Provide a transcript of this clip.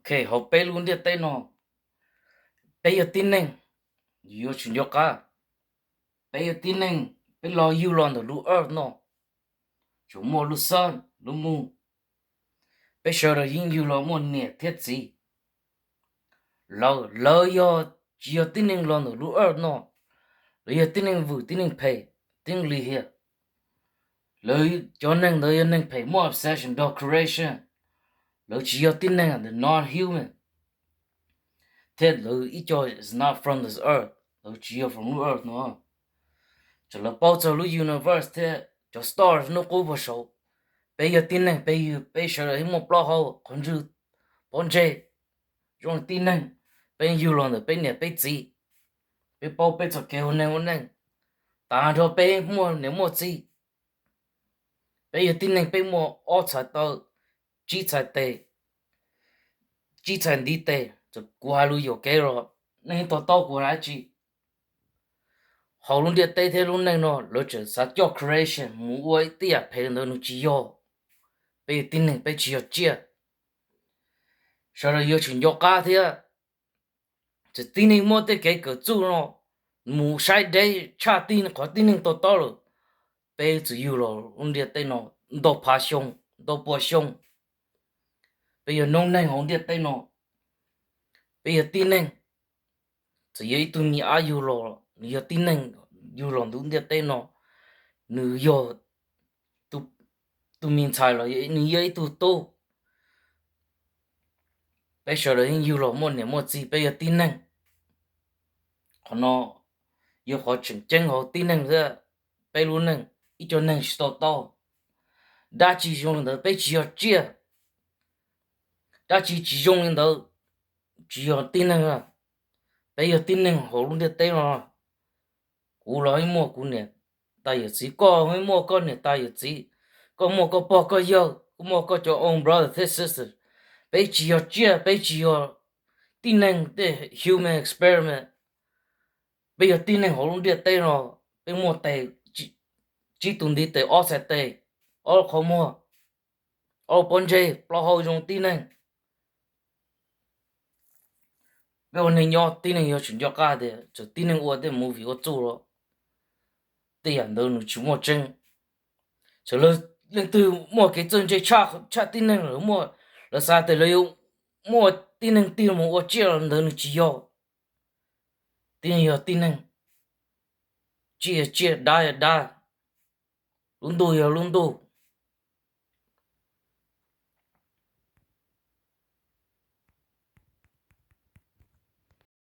Ok, hauv peb lub ntiaj teb no, peb yog tib neeg, yuav tsum nco qab, peb yog tib neeg, peb los yug los ntawm lub earth no, tsuas muaj lub sun, lub moon, peb sawv daws yeej yug los muaj niam thiab txiv. Lawv, lawv yog tsis yog tib neeg los ntawm lub earth no, lawv yog tib neeg vwm, tib neeg phem, tib neeg lim hiam. Lawv cov neeg ntawd yog neeg phem, muaj obsession nrog creation. Lawv tsis yog tib neeg, the non-human. Thiab lawv ib co is not from this earth, lawv tsis yog from lub earth no. Txawm lawv paub txog lub universe thiab cov stars hnub qub puag saud, peb yog tib neeg, peb yug, peb sawv daws yeej muaj plaub hau, qhov ntswg, pob ntseg, zoo li tib neeg. Peb yug los ntawm peb niam peb txiv, peb paub peb txoj kev ua neeg ua neej, tas nrho peb muaj niam muaj txiv. Peb yog tib neeg, peb muaj ob txhais taw, tsib txhais tes, tsib txhais ntiv tes. Txawm kuv hais lus yuam kev los nej to taub kuv hais dab tsi. Hauv lub ntiaj teb thiab lub neej no lawv tseem xav coj creation mus ua ib tib yam phem ntawd, nws tsis yog. Peb yog tib neeg, peb tsis yog tsiaj. Sawv daws yuav tsum nco qab thiab. Txawm tib neeg muaj tej kev kawm txuj no mus saib deb tshaj tib qhov tib neeg to taub lawm, peb txawm yug los lub ntiaj teb no ntau phav xyoo, ntau pua xyoo, peb yog noob neeg hauv ntiaj teb no, peb yog tib neeg. Txawm yog ib tug me ab yug los, nws yog tib neeg, yug los ntawm lub ntiaj teb no, nws yog tus me ntxhais los nws yog ib tug tub, peb sawv daws yeej yug los muaj niam muaj txiv, peb yog tib neeg. Qhov no yog qhov tseem ceeb hauv tib neeg thiab peb lub neej, ib co neeg tsis to taub. Dab tsi zoo li ntawd peb tsis yog tsiaj. Dab tsi tsis zoo li ntawd tsis yog tib neeg. Peb yog tib neeg hauv lub ntiaj teb no. Kuv los yeej muaj kuv niam tais yawm txiv, koj yeej muaj koj niam tais yawm txiv, koj muaj koj pog koj yawg, koj muaj koj cov own brother thiab sister. Peb tsis yog tsiaj, peb tsis yog tib neeg tej human experiment. Peb yog tib neeg hauv lub ntiaj teb no, peb muaj tes, tsib tus ntiv tes, ob txhais tes, ob lub qhov muag, ob lub pob ntseg, plaub hau, zoo tib neeg. Peb ua neeg nyob tib neeg yuav tsum nco qab tias txawm tib neeg ua tej movie ua txuj los tej yam ntawd nws tsis muaj tseeb. Txawm leej twg muaj kev txawj ntse tshaj tib neeg, lawv muaj, lawv xav tias lawv yuav muaj tib neeg tig mus ua tsiaj los ntawd nws tsis yog. Tib neeg yog tib neeg, tsiaj yog tsiaj, dab yog dab, lub ntuj yog lub ntuj,